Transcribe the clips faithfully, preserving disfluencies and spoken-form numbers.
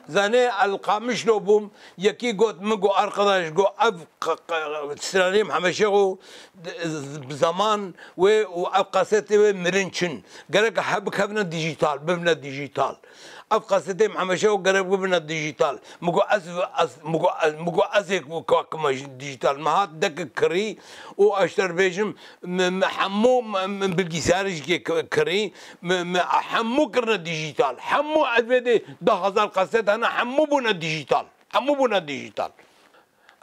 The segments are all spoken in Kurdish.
Zanê El Qamişlo bûm, yekî got, min got, arkadaş, got, ev q-, q-, stranê Mihemed Şêxo, d-, z-, zaman wê û ev kasetê wê mirin çin. Gerek hebikevine dijital, bibine dijital. Ev kasetê Mihemed Şêxo gerek bibine dijital. Min got, ez, ez, min got, ez, min got, ez ê ku-, ku-, kima dijital. Me hat dek kirî û eşter bêjim, Me, me hemû, me, me bilgisayarê jî kê k-, kirî, me, me hemû kirine dijital. Hemû, ez vê dê deh hezar kaset hene, hemû bûne dijital. Hemû bûne dijital.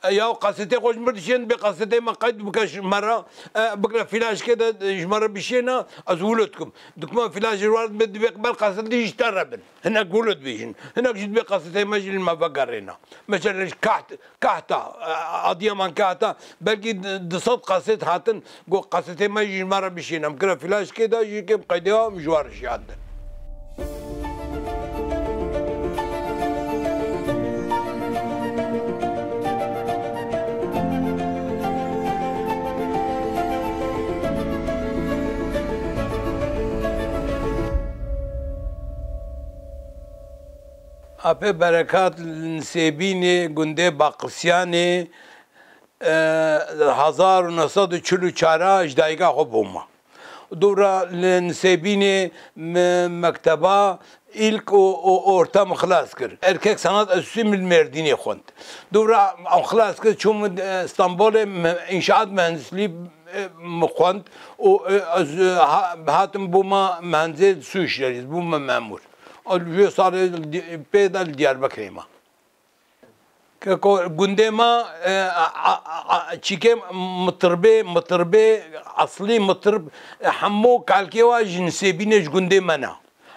E, ya kasetê xwe ji mir dişên, bê kasetê me qeyd bike ji me re, e, bikire flaşkê de, e, ji me re bişêne, ez wilo dikim. Dikuma flaş ji war dibe, divê ber kaset dijital re bin. Hinek wilo dibêjin. Hinek jî dibê kasetê me jî li me vegerêne. Mesela ji Kaht-, Kahta, e, Adiyaman Kahta, belkî di-, du sed kaset hatin, got kasetê me jî ji me re bişîne. Em kire flaşkê de jî kêm qeydê em ji wan re şiyandin. Apê Berekat li Nisêbînê gundê Baqisyanê, e, hezar û neh sed û çil û çar a ji dayika xwe bûma. Dûra li Nisêbînê me-, mekteba îlk û, û orta min xilas kir. Erkek Sanat Enstitüsü min li Mêrdînê xwend. Dûra em xilas kir, çûm, e, Stenbolê, me-, înşaat mühendisliği, e, min xwend û, e, ez, e, ha-, hatim bûma mehenzê su işleri, bûma memûr. Û ji wê salê di-, pê de li Diyarbekirê me. Keko gundê me, e, a, a, a, çîkê mitirbê, mitirbê, eslî mitirb, e, hemû kalkê wa ji Nisêbînê ji gundê me ne.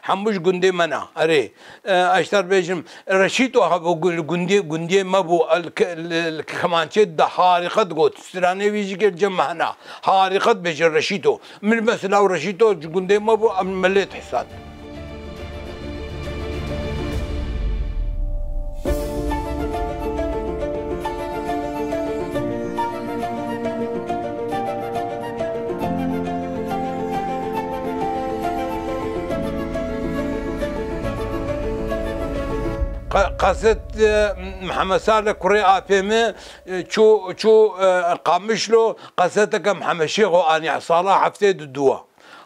Hemû ji gundê me ne. Erê, e, eşter bêjim, Reşîto hebû gu-, gundê, gundiyê me bû, el ke-, li, li kemançê de harîqet got. Stranê wî jî kê cem me hene. Harîqet bêje Reşîto. Min mesela Reşîto ji gundê me bû, em milê dihesand. Qe-, qeset, e, Mihemed Salih kurê apê min, e, çû, çû, e, Qamişlo, qeseteke Mihemed Şêxo anî, sala heftê û du a.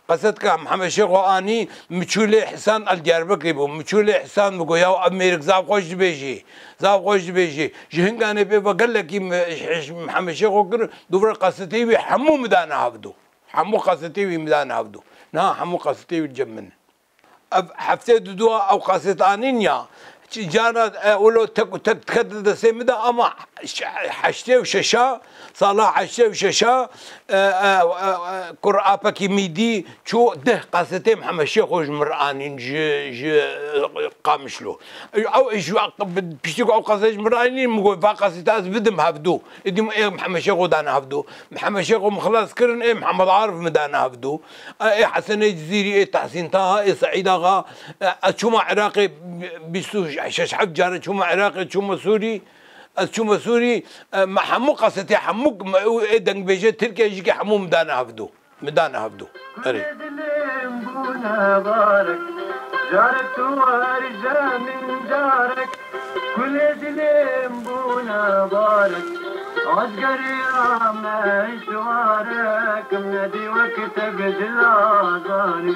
Qesetka Mihemed Şêxo anî, Miçûlê Hisan el Diyarbekirê bû. Miçûlê Hisan min got, "Ya ev mêrik zaf xweş dibêjî, zaf xweş dibêjî." Ji hinganê pê ve gelekî mi-, Mihemed Şêxo kir, dûvre qesetê wî hemû min dane hevdû. Hemû qesetê wî min dane hevdû. Niha hemû qesetê wî cem min. Ev heftê û du a ew kaset anîn ya. Çi cara, e, wilo tek û tek dikete destê min de, ama ş-, heştê û şeş a, sala heştê û şeş a, e, e, e, e, kur apekî mîdî çû deh kasetê Mihemed Şêxo ji min re anîn ji, ji, e, Qamişlo. Ew, ji, piştî ku ew kaset ji min re anîn, min got, "Va kaseta ez bidim hevdû." Êdî min ê Mihemed Şêxo dane hevdû. Mihemed Şêxo min xilas kirin, ê Mihemed Arif min dane hevdû. Ê Hesenê Cizîrî, ê Tehsîn Taha, ê Seîd Axa, ez çûma Iraqê bîst û şeş heft care çûma Iraqê, çûma Sûrî. Ez çûma Sûrî, me hemû kasetê, hemû ê dengbêjê Tirkiye jî ke hemû min dane hevdû. Min dane hevdû. Erê. Kulê dilê min bûne barek, carek tu warî je min carek. Kulê dilê min bûne barek, ez geriya me îşwarek, nedî wek te bi dila zanî.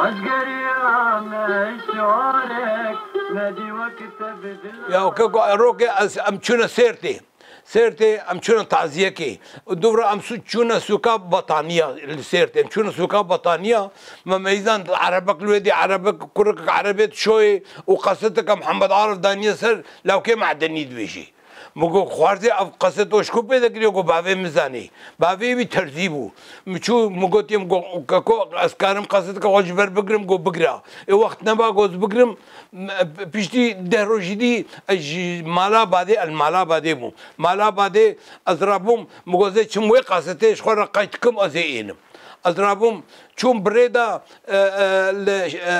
Ez geriya me îşwarek, nedî wek te bi dila. Ya keko, erokê ez, em çûne Sêrtê. Sêrtê em çûne taziyekê. Dûvra em sû-, çûne sûka Bataniya li Sêrtê. Em çûne sûka Bataniya. Me meyzand erebek li wê dî, erebek, kurik erebê dişoyê û qeseteke Mihemed Arif daniye ser lawkê me'denî dibêjî. Min got, xwarzê ev qeset o ji ku pê dekiriye? Got, bavê min zanî. Bavê wî terzî bû. Min çû, min gotiye, min got, keko, ez karim qeseteke xwe ji ber bigirim? Got, bigira. Ê wext neba, got, ez bigirim. M-, piştî deh rojî dî ez ji mala badê, el mala badê bû. Mala badê ez rabûm, min got, ez ê çim wê qesetê ji xwe re qeyd dikim, ez ê ênim. Ez rabûm, çûm bi rê de, e, e, li, e,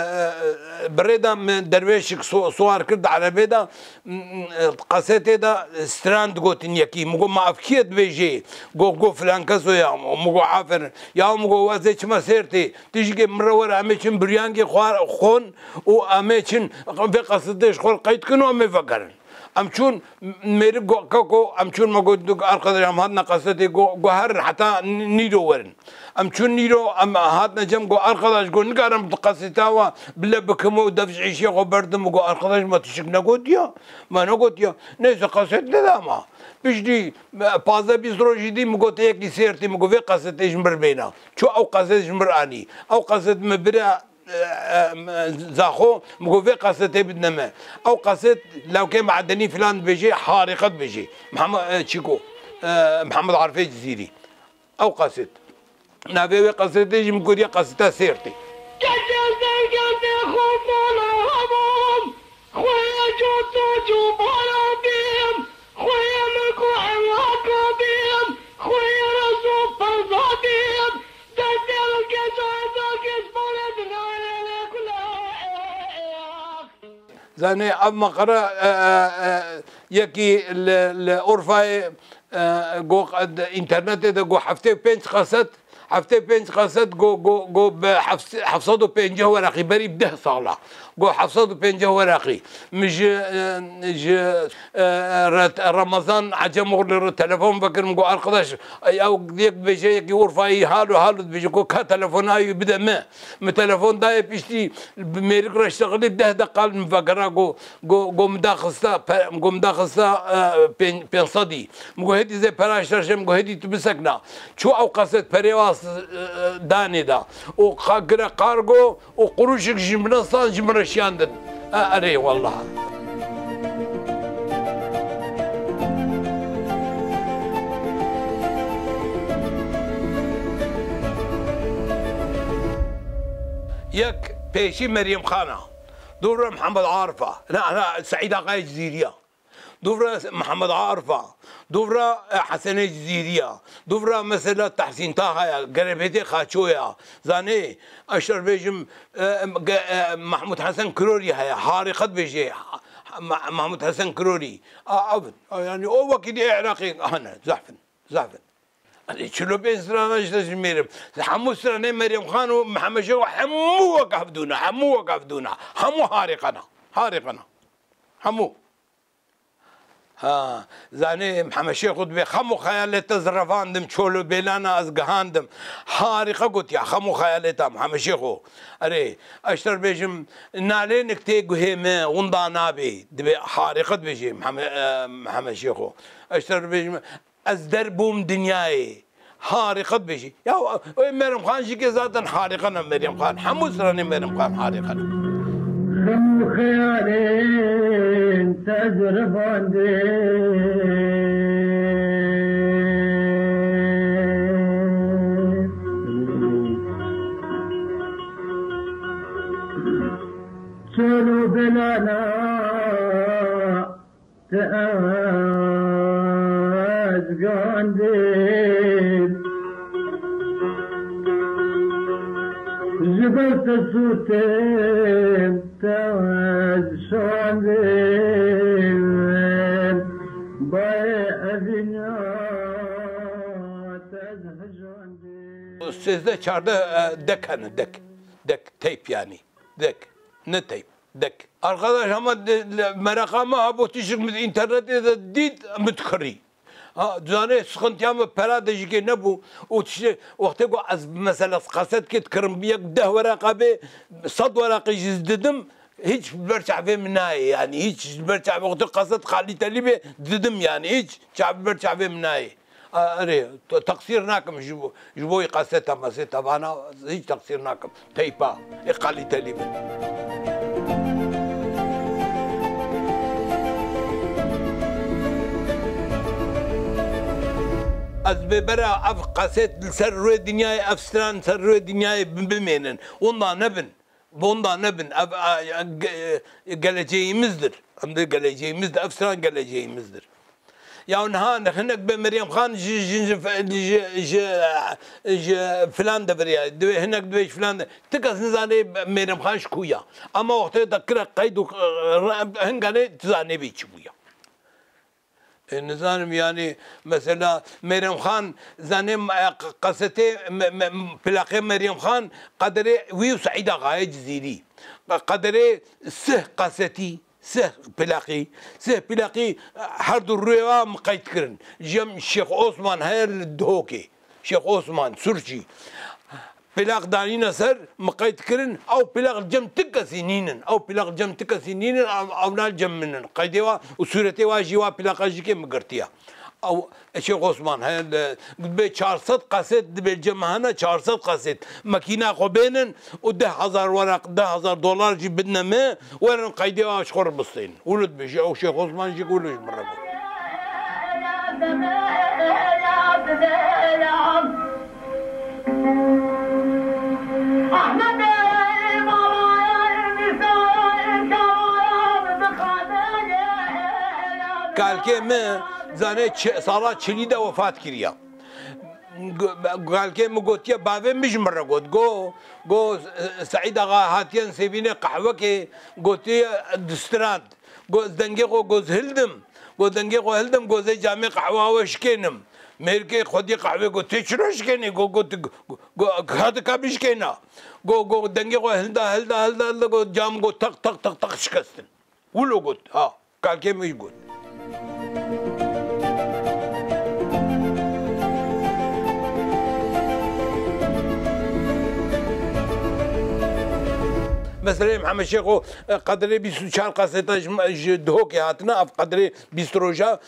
e, bi rê de min derwêşik so-, siwar kir di erebê de, m-, m-, qesetê de stran digotin yekî. Min got, ma ev kî ye dibêjê? Got, got, filan kes o ya. Min got, aferin. Ya min got, ez ê çima Sêrtê. Tijikê min re were, em ê çin biryangê xwe xwon û em ê çin vê qesetê ji xwe re qeyd kin û em ê vegerin. Em çûn, mêrik got, keko, em çûn, me got, arkadaş, em hatine qesetê, got, got, herin heta n-, nîro werin. Em çûn nîro, em hatine cem, got, arkadaş, got, nikarim di qeseta we bile bikim û dev ji îşê xwe berdim, got, arkadaş, me tişik negotiya, me negotiya. Neyse, qeset neda ma. Piştî, e, pazdeh bîst rojî dî, min got, yekî Sêrtî, min got, vê qesetê ji min re bêne. Çû ew qeset ji min re anî. Ew qeset min bire, e, e, Zaxo, min got, vê qesetê bidine me. Ew qeset lawkê me'denî filan dibêjê, harîqe dibêjê. Mihemed, e, çîko, e, Mihemed Arifê Cizîrî. Ew qeset. Navê wê qesetê jî min gotiye qeseta Sêrtê. Keke serkefte xwe mala hebûm, xweye coto cobara bîm, xweye milk û emlaka bîm, xweye rez û perza bîm, destê milkê cayê zalkê ji balê dinayê lê kula. Zanê ev meqere, e, e, e, yekî li, li Urfayê, e, go, di înternetê de go heftê û pênc qeset, heftê û pênc qeset go, go, go bi heft-, heft sed û pêncî weraqî berî bi deh sala. Go heft sed û pêncî weraqî. Min ji, e, ji, e, re-, Remezan Ecem oğlu re telefon vekirim, go, arkadaş, ew yek dibêje, yekî Urfayî halo halo dibêje, go, ka telefona wî bide me. Min telefon dayê piştî bi mêrik re ştexilî deh deqa li min vegera, go, go, go min daxista, pe-, go min daxista, e, pên-, pênc sedî. Min go, hêdî zê pera ji te re, min go, hêdî tu bisekna. Çû ew qeset perê wa, e, e, danê da. Û qa-, gire qargo û quruşik ji min re san, ji min re şiyandin. E, erê, wallah. Yek pêşî Meryem Xan a. Dûvra Mihemed Arif a. Na, na, Seîd Aqayê Cizîrî ya. Dûvra Mihemed Arif a. Dûvra, e, Hesenê Cizîrî ya. Dûvra mesela Tehsîn Taha ya, Gerebêtê Xaço ya. Zanê, ez ji te re bêjim, e, em, ge-, e, Mehmûd Hesen Kirorî heye. Harîqe dibêje. Ha, ha, Me-, Mehmûd Hesen Kirorî. A, ev, a, yanî o wekî dî Iraqê hene. Zehf in. Zehf in. Yanî çil û pênc strana ji te jî mêrim. Hemû stranê Meryem Xan û Mihemed Şêxo hemû wek hev dûna. Hemû wek hev dûna. Hemû harîqe ne. Harîqe ne. Hemû. Ha, zanê Mihemed Şêxo dibê, xem û xeyalê te ez revandim, çol û bêlana ez gihandim. Harîqe gotiya, xem û xeyalê te Mihemed Şêxo. Erê, ez ji te re bêjim, nalênik tê guhê me, winda nabê. Dibê, harîqe dibêjê Mihemed, e, Mihemed Şêxo. Ez ji te re bêjim, ez derbûm dinyayê. Harîqe dibêjî. Ya, ê Meryem Xan jî ke zaten harîqe ne Meryem Xan. Hemû stranê Meryem Xan harîqe ne. Xem û xeyalên te ez revandê. Çol û belana Te ez gandê ji ber te sûtê, te ez şandê bayê evîna, te ez hejandê. Sêzdeh çardeh, e, dek hene, dek. Dek, teyp yanî. Dek. Ne teyp. Dek. Arkadaş, ama de, le, meraqa me hebû, tişik min înternetê de dît, min dikirî. Ha, dizanê, sıkıntıya me pera de jî kê nebû. Û tiştê, wextê ku ez, mesela, kasetkê dikirim, yek deh weraqa bê, sed weraqî jî didim, Hiç li ber çavê min nayê, yanî hiç li ber çavê xwe tu qeset Xalî Telîbê didim, yanî hiç çav li ber çavê min nayê. A, erê, te-, teqsîr nakim ji bo, ji bo qeseta meseta vana, hiç teqsîr nakim. Teypa, ê Xalî Telîbê. Ez bêbera ev qeset li ser rûyê dinyayê, ev stran ser rûyê dinyayê bi-, bimênin. Wenda nebin. Bonda nebin. Ev, a, ge-, geleceğimizdir. Em de geleceğimizdir. Ev stran geleceğimizdir. Ya niha hinek be Meryem Xan ji, ji, ji, ji, ji, ji filan de biriya. Divê hinek divê ji filan de. Ti kes nizane Meryem Xan ji ku ya. Ama wextê de kire qeyd û, e, re-, hinganê tu zanê bê çi bûya. E, nizanim, yanî, mesela, Meryem Xan, zanê, e, q-, qesetê, me, me, plaqê Meryem Xan, qederê wî û Seîd Axayê Cizîrî. Q-, qederê sih qesetî, sih plaqî, sih plaqî, e, her du rûyê wa min qeyd kirin. Jem Şêx Osman heye li Duhokê. Şêx Osman Surçî. Plaq danîne ser, min qeyd kirin, ew plaq cem ti kesî nînin. Ew plaq cem ti kesî nînin, ew, ewna cem min in. Qeydê wa û sûretê wa jî wa plaqa jî kê min girtiya. Ew Şêx Osman, he, de, dibê çar sed kaset, dibê cem hene çar sed kaset. Makîna xwe bênin û deh hezar weraq, deh hezar dolar jî bidine me, werin qeydê wa ji xwe re bistênin. Wilo dibêje, ew Şêx Osman jî wilo ji min re got. Kalkê min, zanê, çi-, sala çilî de wefat kiriya. Go-, kalkê min gotiye, bavê min ji min re got. Go, go, Seîd Axa hatiye Nisêbînê qehwekê, gotiye, distrand. Go, ez dengê xwe, go, ez hildim. Go, dengê xwe hildim, go, ez ê camê qehwa we şikênim. Mêrikê xwedî qehwê go, tê çira şikênî? Go, go, tu, go, go, ka tu ka bişkêna. Go, go, dengê xwe hilda, hilda, hilda, hilda, go, cam go, tak, tak, tak, tak şikestin. Wilo got, ha, kalkê min jî got. Meseleyê Mihemed Şêxo, e, qederê bîst û çar kaseta ji, ji Duhokê hatine, ev qederê bîst roja,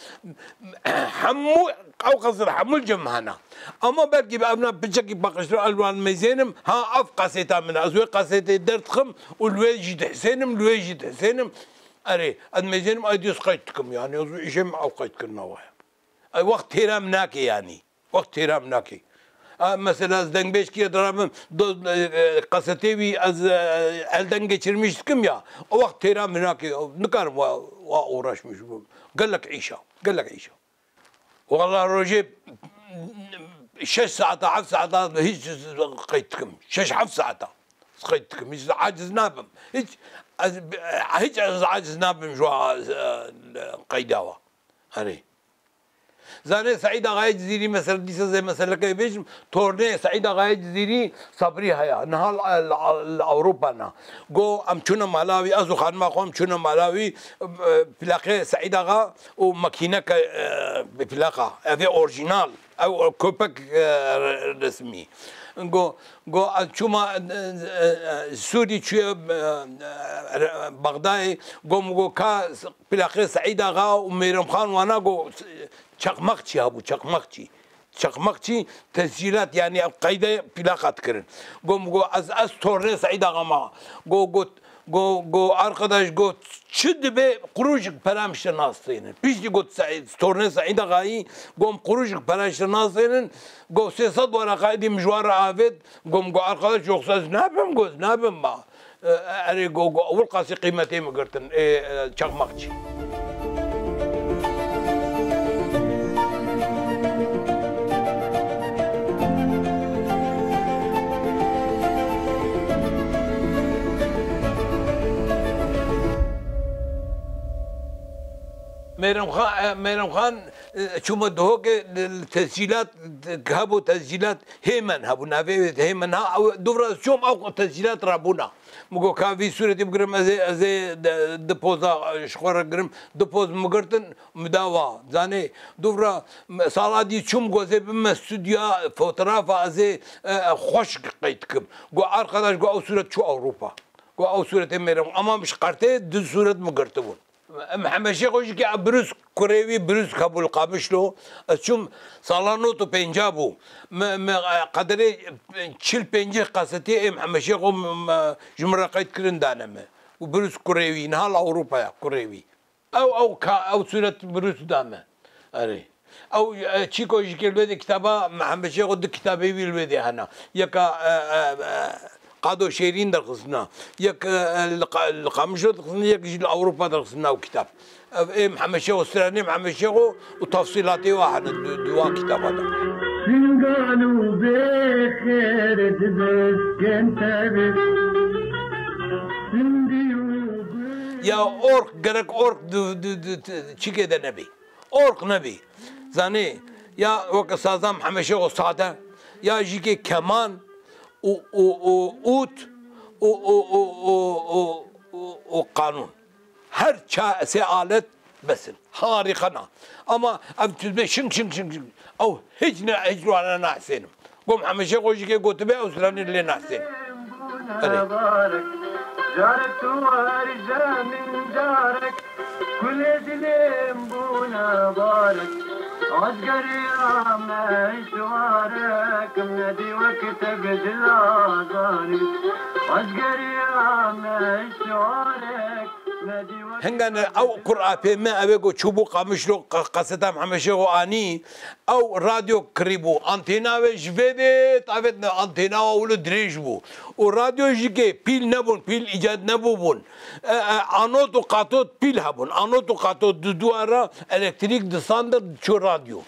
hemû ew qesid hemû cem hene. Ama belkî bi evna piçekî paqijtir elwan mêzênim, ha ev kaseta min e. Ez wê kasetê derdixim û li wê jî dihsênim, li wê jî dihsênim. Erê, ez mêzênim, ay dîs qeyd dikim, yani, ez îşê min ew qeyd kirina wa ye. Ay wext têra min nake, yani. Wext têra min nake. A, mesela, ez dengbêj kire dirabim, do, e, e, kasetê wî ez, e, elden geçirmiş dikim ya. O wext têra min nake, nikarim wa, wa uğraşmış bu. Gelek îşa, gelek îşa. Wala rojê şeş saeta, heft saeta hiç qeyd dikim. Şeş heft saeta qeyd dikim. Hiç aciz nabim. Hiç, ez, hiç ez aciz nabim ji wa, e, qeyda wa. Erê. Zanê Seîd Axayê Cizîrî, mesela, dîsa zê meseleke bêjim, tornê Seîd Axayê Cizîrî Sabrî heye. Niha li, li, li Ewropa ne. Go, em çûne mala wî, ez û xanima xwe em çûne mala wî, e, plaqê Seîd Axa û makîneke, e, bi plaqa. Ev ê orjînal. Ew köpek, e, resmî. Go, go, ez çûma, e, e, e, Sûrî çûye, e, e, Bexdayê, go, min go, ka plaqê Seîd Axa û Mêrem Xan wana, go, çakmakçî hebû, çakmakçî. Çakmakçî tescîlat, yani ev qeyde plaqa dikirin. Go, min go, ez, ez tornê Seîd Axa ma. Go, got, go, go, arkadaş, go, çi dibe qurûjik pera min ji te nastênin. Piştî got Seîd, tornê Seîd Axayî, go, min qurûjik pera ji te nastênin. Go, sê sed weraqa êdî min ji wan re avêt. Go, min go, arkadaş, yoksa ez nabim, go, ez nabim ma. E, erê, go, go, ewil qasî qîmetê min girtin, ê, e, çakmakçî. Mêrem Xan, e, Mêrem Xan, e, çûme Duhokê, li, li tescîlat, hebû tescîlat, Hêmen hebû, navê wê Hêmen ha, ew dûvra çûm ew tescîlat rabûna. Min got, ka vî sûretî bigirim, ez ê, ez ê de-, du poza, e, ji xwe re girim. Du poz min girtin, min da wa. Zanê, dûvra, m-, sala dî çûm, got, ez ê bime stûdyoya fotografa, ez ê, e, e, xweş qeyd dikim. Got, arkadaş, got, ew sûret çû Ewropa. Ku ew sûretê mêre bûn. Ama min ji qertê du sûret min girtibûn. Em Hemeşêxo jî ke Birûs kurê wî, Birûs hebû li Qamişlo. Ez çûm sala nod û pênca bû. Me, me, e, qederê çil pêncî kasetê êm Hemeşêxo me, me, ji min re qeyd kirin dane me. Û Birûs kurê wî, niha li Ewropaya kurê wî. Ew, ew ka, ew sûret Birûs da me. Erê. Ew, e, çîko jî ke li wê de kitaba Mihemed Şêxo du kitabê wî li wê de hene. Yeka, e, e, e, Qado Şêrîn derxistina. Yek, e, e, li Qa-, li Qamişlo derxistina, yek jî li Ewropa derxistina ew kitab. Ev ê Mihemed Şêxo, stranê Mihemed Şêxo û tefsîlatê wa hene di, di wa kitaba de. Singan û bêxêr dibiskin tevê. Sindî û Ya orq, gerek orq di, di, di, di, çikê de nebî. Orq nebî. Zanî, ya weke saza Mihemed Şêxo sade, ya jî ke keman û, û, û ût û, û, û, û, û, û, û qanûn. Her ça-, sê alet bes in. Harîqe na. Ama ev tu dibê şing, şing, şing, şing. Ew hiç ne, hiç wana nahesênim. Gom Hemeşê xwe jî ke gotibe, ew stranê lê nahesênim. Erê. Carek tu warî min carek, kulê dilêm bûne barek. Ez geriya me îşwarek, nedî wek te bi dila zanî. Ez geriya me îşwarek, nedî wek Hinga ne ew kurapê me, ew ê ku çûbû Qamişlo, qa-, qaseta Mihemed Şêxo anî, ew radyo kirîbû, antêna wê ji vê dê tavêt ne, antêna wa wilo dirêj bû. Û radyo jî ke pîl nebûn, pîl îcad nebûbûn. E, e, anot û katot pîl hebûn. Anot û katot di dua re elektrîk disandir diçû radyo.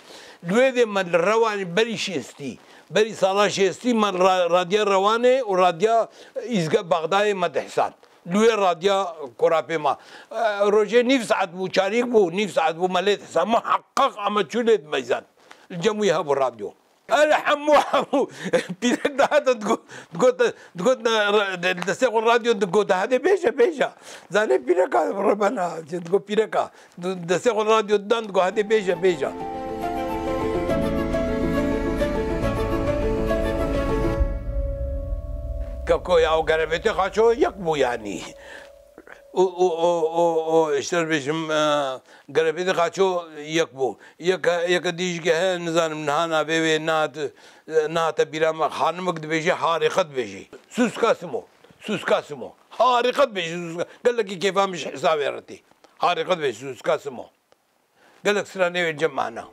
Li wê dê me li Rewanê berî şêstî, berî sala şêstî me ra-, radya Rewanê û radya Îzge Bexdayê me dihesand. Li wê radya kurapê me. E, rojê nîv saet bû, çarîk bû, nîv saet bû me lê dihesand. Muheqeq ame çû lê dimeyzand. Li cem wî hebû radyo. El hemû, hemû pîrek dihate digot, digot, digot ne, re-, de-, destê xwe radyo digot, dihate bêje, bêje. Zanê pîreka rebena, digot pîreka. Du-, destê xwe radyo didan, digot, hadi bêje, bêje. Keko ya, o gerebêtê xaço yek bû yanî. O, o, o, o, o, işte bêjim, e, gerebêtê xaço yek bû. Yek, yek dî jî heye, nizanim niha navê wê nehat, e, nehate bîra me. Xanimik dibêje, harîqe dibêje. Suska Simo. Suska Simo. Harîqe dibêje, Suska. Gelekî kêfa min ji hesabê re tê. Harîqe dibêje, Suska Simo. Gelek stranê wê cem me hene.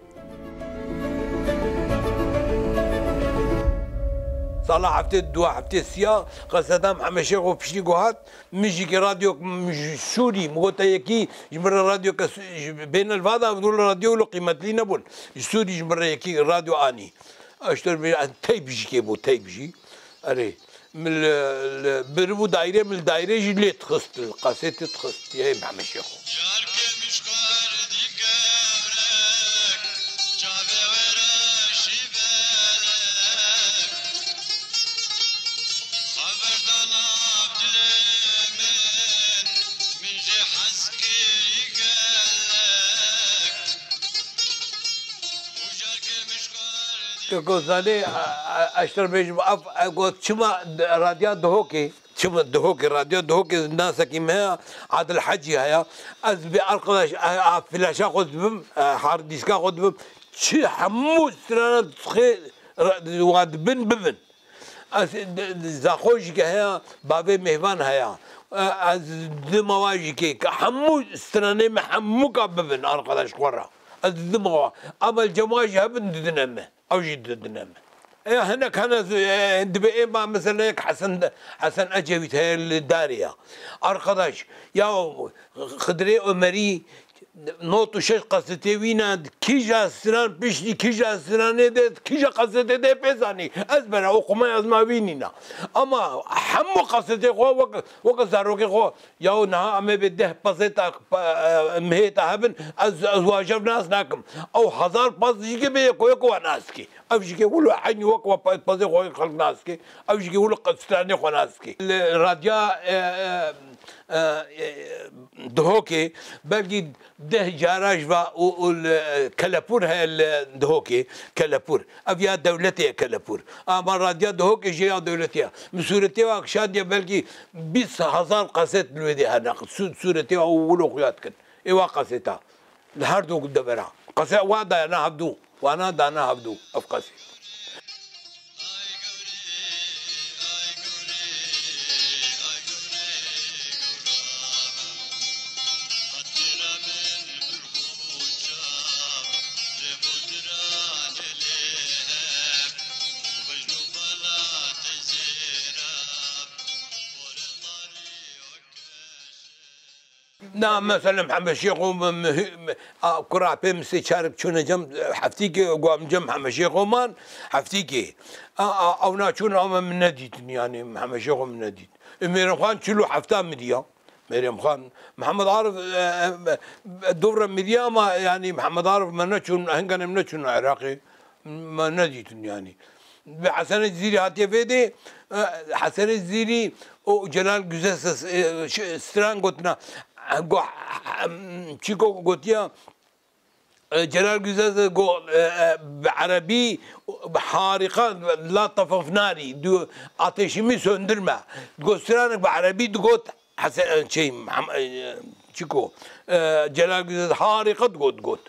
Sala heftê dua, heftê siya, qeseda Mihemed Şêxo piştî ku hat, min jî ki radyo, min ji Sûrî, min got te yekî, ji min re radyo ke Sû-, ji bêne li va de, ev radyo wilo qîmetlî nebûn. Ji Sûrî ji min re yekî radyo anî. Eşter bê, teyp jî kê bû, teyp jî. Erê, min li, li, biribû daîre, min li daîre jî lê dixist, li kasetê dixist, yê Mehmed Şêxo. Ke Gozanê, e, e, eşter bêjim, ev, e, got, çima d-, radya Duhokê, çima Duhokê, radya Duhokê nasekî me ya, Adil Hecî heye. Ez bi arkadaş, e, a, flaşa xwe dibim, e, hard diska xwe dibim. Çi hemû strana xê ra-, wa dibin bibin. Ez, d-, d-, Zaxo jî ke heya, bavê Mêvan heya. E, ez dima wa jî kê, ke hemû stranê me hemû ka bibin arkadaş xwe re. Ez dima wa. Ama li cem wa jî hebin didine me. Ew jî didine me. E, hinek hene z-, e, dibê ê ma mesela yek Hesen, Hesen Ecevît heye li darê ya. Arkadaş, ya Xidirê Omerî, Not û şeş kasetê wî ne, kîja stran piştî kîja stranê de, kîja kasetê de pê zanî. Ez bera oxuma ez ma wî nîna. Ama hemû kasetê xwe weke, weke zarokê xwe, ya niha em ê bê deh pezê ta, pa-, e, mihê ta hebin, ez, ez wajev nas nakim. Ew hezar pez jî ke bê yeko yeko wa nas kê. Ev jî ke wilo eynî wek wa pe-, pezê xwe xelk nas kê. Ev jî ke wilo qe-, stranê xwe nas kê. Li radya, e, e, E, e, Dihokê belkî deh cara ji va û, û li Kelepûr heye li Dihokê, Kelepûr. Ev ya dewletê ye Kelepûr. Ama radya Dihokê jê ya dewletê ye. Min sûretê wa kişandiye belkî bîst hezar kaset li wê dê hene. Sû-, sûretê wa û wilo xuya dikin. Ê wa kaseta. Li her du devera. Qese wa dayana hevdû. Wana dana hevdû. Ev qesî. Na, mesela Mihemed Şêxo mi, mi, mi, a, kura pê min sê çarek çûne cem, heftîkê, go em cem Mihemed Şêxo man, heftîkê. A, a, ew naçûn, ama min nedîtin, yani Mihemed Şêxo min nedît. Ê Mêrem Xan çil û hefta mi diya. Mêrem Xan, Mihemed Arif, e, e, e, dovre mi diya ama, yani Mihemed Arif me neçûn, hingane min neçûn Iraqê. Me nedîtin yani. Bi Hesenê Cizîrî hatiye vê dê, e, Hesenê Cizîrî û Celal Güzel ses, e, ş-, stran gotina. Go-, çiko gotiya, e, Celal Güzel ses go, e, e, bi erebî, bi harika, la tafafnarî, du ateşimi söndürme. Go stranek bi erebî digot, Hesen, şey, Meham-, e, çiko, e, Celal Güzel harika digot, digot.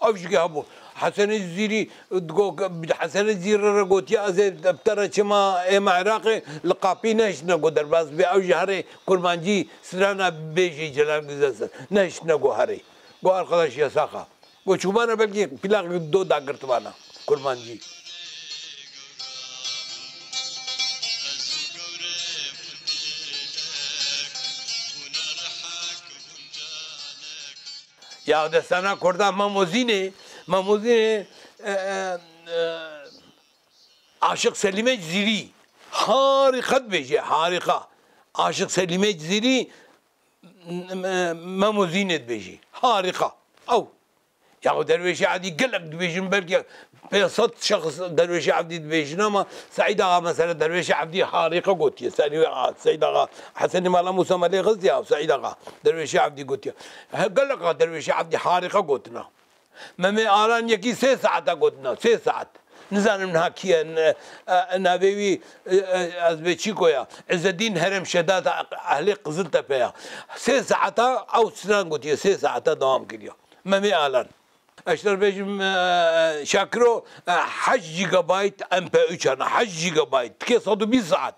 Ev jî hebû. Hesenê Zîrî, digo, Hesenê Zîrî re gotiye, ez ê te re çima ême Iraqê, li qapî nehiştine go derbas bê. Ew ji herê kurmancî strana bêjî Celal Güzel ser. Nehiştine go herê. Go arkadaş yasaxa. Go çûbana belkî plak do dagirtibana kurmancî. Ya destana Kurda Mem Ozînê, Mem Ozînê, e, e, e, Aşiq Selîmê Cizîrî. Harika dibêje, harika. Aşiq Selîmê Cizîrî, m-, m-, Mem Ozînê dibêje. Harika. Ew. Ya Derwêşê Evdî gelek dibêjin, belkî pênc sed şexs Derwêşê Evdî dibêjin ama Seîd Axa mesela Derwêşê Evdî harika gotiye. Seîd Axa, Seîd Axa, Hesenî Mala Mûsa Melê xistiya, Seîd Axa Derwêşê Evdî gotiye. He, gelek a Derwêşê Evdî harika gotina. Memê Alan yekî sê saeta gotina, sê saet. Nizanim niha kî ye, n-, e, navê wî, e, e, ez bê çîko ya. Îzzedîn Herem Şedat ehlê Qiziltepe ya. Sê saeta ew stran gotiye, sê saeta dewam kiriye. Memê Alan. Ez ji te bêjim, e, Şakiro, e, heşt gigabayt M P üç hene, heşt gigabayt. Dikê sed û bîst saet.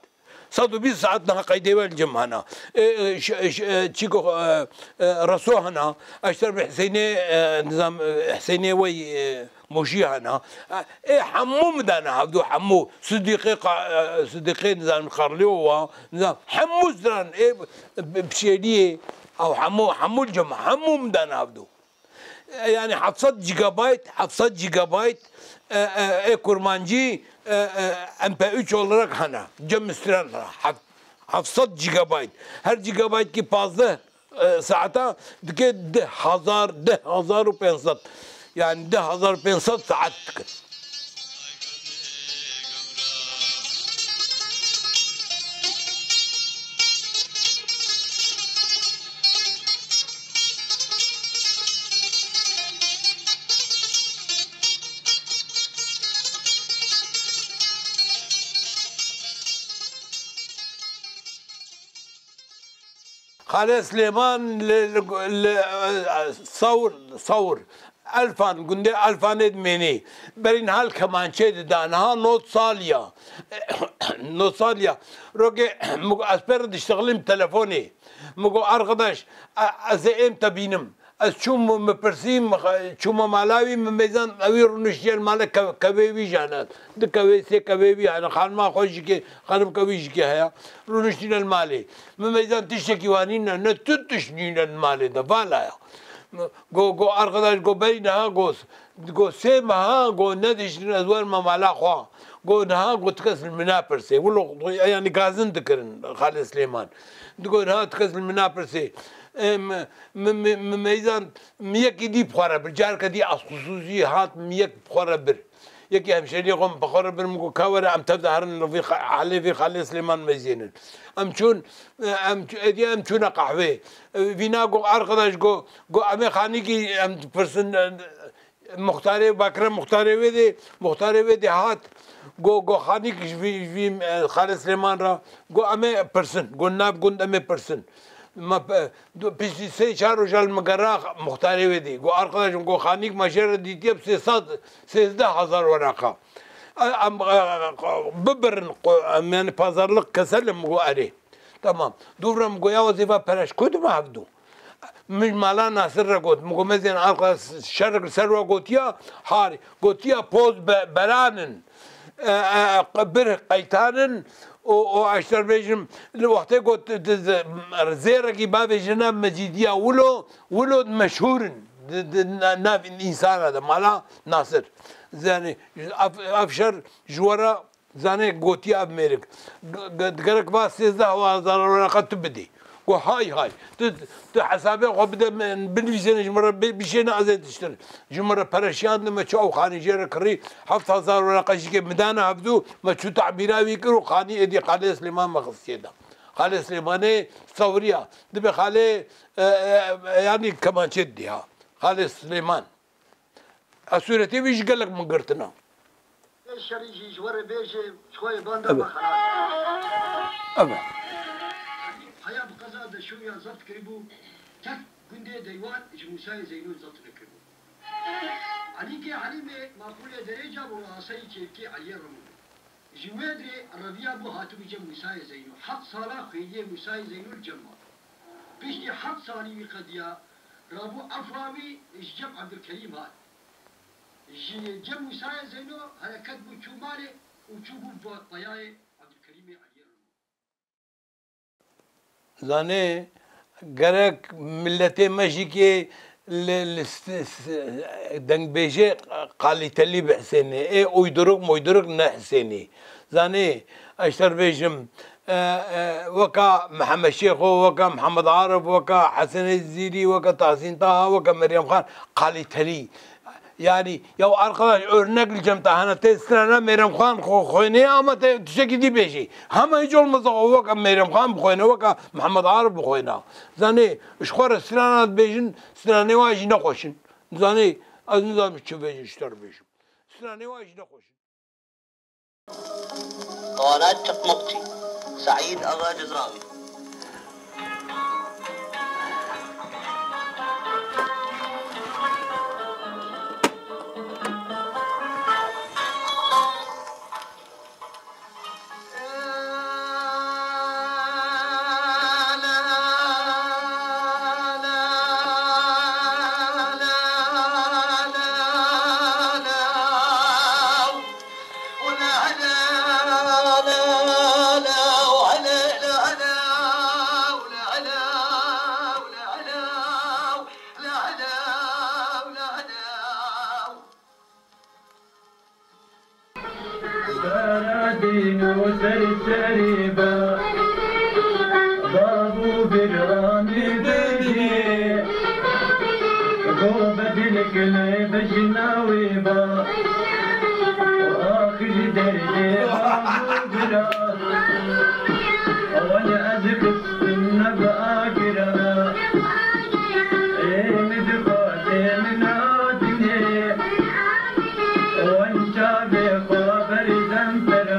Sed û bîst saet niha qeydê we li cem hene. E, e, ş-, ş-, e, çîko, e, e, Reso hene. Ez ji te bi Hiseynê, e, nizam, e, Hiseynê wey, e, Mojî hene. E, ê hemû min dane hevdû, hemû. Sidîqê qa-, e, Sidîqê nizam Qarlîo wa. Nizam, hemû stran, ê, bi-, bi-, Bişêliyê. Ew hemû, hemû li cem, hemû min dane hevdû. E, yani heft sed gigabayt, heft sed gigabayt, e, e, e, kurmancî, e, e, M P üç olarak hene. Cem stran hene. Heft-, heft sed gigabayt. Her gigabayt ki pazdeh, e, saeta dike deh hazar, deh hazar û pênc sed. Yani deh hazar pênc sed saet dike. Xalê Silêman li, li, li, Sawr, Sawr, Elfan, gundê Elfanê dimênê. Berî niha li kemançê dida. Niha nod sal ya. Nod sal ya. Rokê min got, ez pê re diştexilîm telefonê. Min got, arkadaş, e, ez ê êm te bînim. Ez çûm, min pirsî, min xe-, çûme mala wî, min mêzan, ewî rûniştiye li malê ke-, kevê wî jî hene. Du kevê, sê kevê wî hene. Xanima xwe jî ke, xanimke wî jî ke heye. Rûniştîne li malê. Min mêzan tiştekî wa nîne, ne tu tişt nîne li malê de, vala ya. Go, go, arkadaş, go, berî niha, go, go, sê meha, go, nediştin ez werme mala xwe. Go, niha, go, ti kes li min napirsê. Wilo, yani gazin dikirin Xalê Silêman. Digo, niha ti kes li min napirsê. Em, mi, mi, mi meyzan, mi yekî dî bi xwe re bir. Careke dî ez xusûsî hat, mi yek bi xwe re bir. Yekî hemşeriyê xwe min bi xwe re birim, got, ka were em tev de herin li vî xa-, helê vî Xalê Silêman mezînin. Em çûn, em çû-, êdî em çûne qehwê. Vîna got, arkadaş, got, got, em ê xanîkî em dipirsin, muxtarê, Bakrem muxtarê wê dê, muxtarê wê dê hat. Got, got, xanîk ji vî, ji vî, e, Xalê Silêman re. Got, em ê pirsin. Got, nav gund em ê pirsin. Me pe-, du-, piştî sê çar roja li min gera muxtarê wê dî. Got, arkadaşım, got, xanîk me jê re dîtiye bi sê sed, sêzdeh hezar wereqa. E, em, e, bibirin, qo-, em, yani pazarlık keselim, got, erê. Tamam. Dûvra min got, ya wezîfa pere ji ku dime hevdû? Min mala Nasir re got. Min got, mezên arkadaş şerik li ser we gotiya, harî. Gotiya poz be-, beranin. E, e, bir qeytanin û, û eşter bêjim, li wextê got, di, di, zêrekî bavêjine Mecîdiya Wilo, Wilo meşhûr in. Di, di, na-, nav însana de, mala Nasir. Yani, ev, ev şer ji we re zanê gotiye ev mêrik. G-, g-, gerek va sêzdeh hezar wereqa tu bidî. Got, hay hay. Tu, tu hesabê xwe bide min, binivîsêne ji min re bi-, bişêne ez ê tiştir. Ji min re pere şiyandin, me çi ew xanî jê re kirî, heft hezar wereqa jî ke midane hevdû, me çû tabîra wî kir û xanî êdî Xalê Silêman me xistiye da. Xalê Silêmanê sewriya. Dibe Xalê, e, e, e, yanî kemançê diya. Xalê Silêman. Ez sûretê wî jî gelek min girtina. Lê şerî jî ji we re bêje, ji xwe yê banda Evet. me xelas. Evet. Heya bi qeza de şûya zebt kiribû, tek gundê Deywan ji Mûsayê Zeyno zebt nekiribû. Elîkê Helîmê maqûlê derêca bû, asayî kêlkê Eliyê Remû bû. Ji wê dirê reviya bû hatibû cem Mûsayê Zeyno. Heft sala xwêniyê Mûsayê Zeyno li cem ma. Piştî heft salî wî qediya, rabû efwa wî ji cem Ebdulkerîm hat. Ji cem Mûsayê Zeyno hereket bû çû malê û çû bû pa-, payayê Ebdulkerîmê Eliyê Rûnî. Zanê, gerek miletê me jî kê li, li st-, s-, dengbêjê kalîtelî bihisênê. Ê uyduruk muyduruk nehisênî. Zanê, ez ji te re bêjim, e, e, weka Mihemed Şêxo, weka Mihemed Arif, weka Hesenê Zîrî, weka Tahsîn Taha, weka Meryem Xan, kalîtelî. Yani, ya arkadaş, örnek li cem te hene, tê strana Meryem Xan xwe xwênê, ama tê tiştekî dî bêjî. Hema hiç olmazsa o weka Meryem Xan bixwêne, weka Mihemed Arif bixwêne. Zanê, ji xwe re strana dibêjin, stranê wan jî nexweş in. Zanê, ez nizanim çi bêjim, ji te re bêjim. Stranê wan jî nexweş in. Qala Çiqmukçî, Seîd Axa Cizrawî. Beradîn û serserî be, bav û bira min bidî. Go bedilek lê bijna wî be, axir ji derdê bav û bira. Wan ez xistim neb agira, ê min dixwaze min hatine. Wan çavê xwe berizem pera.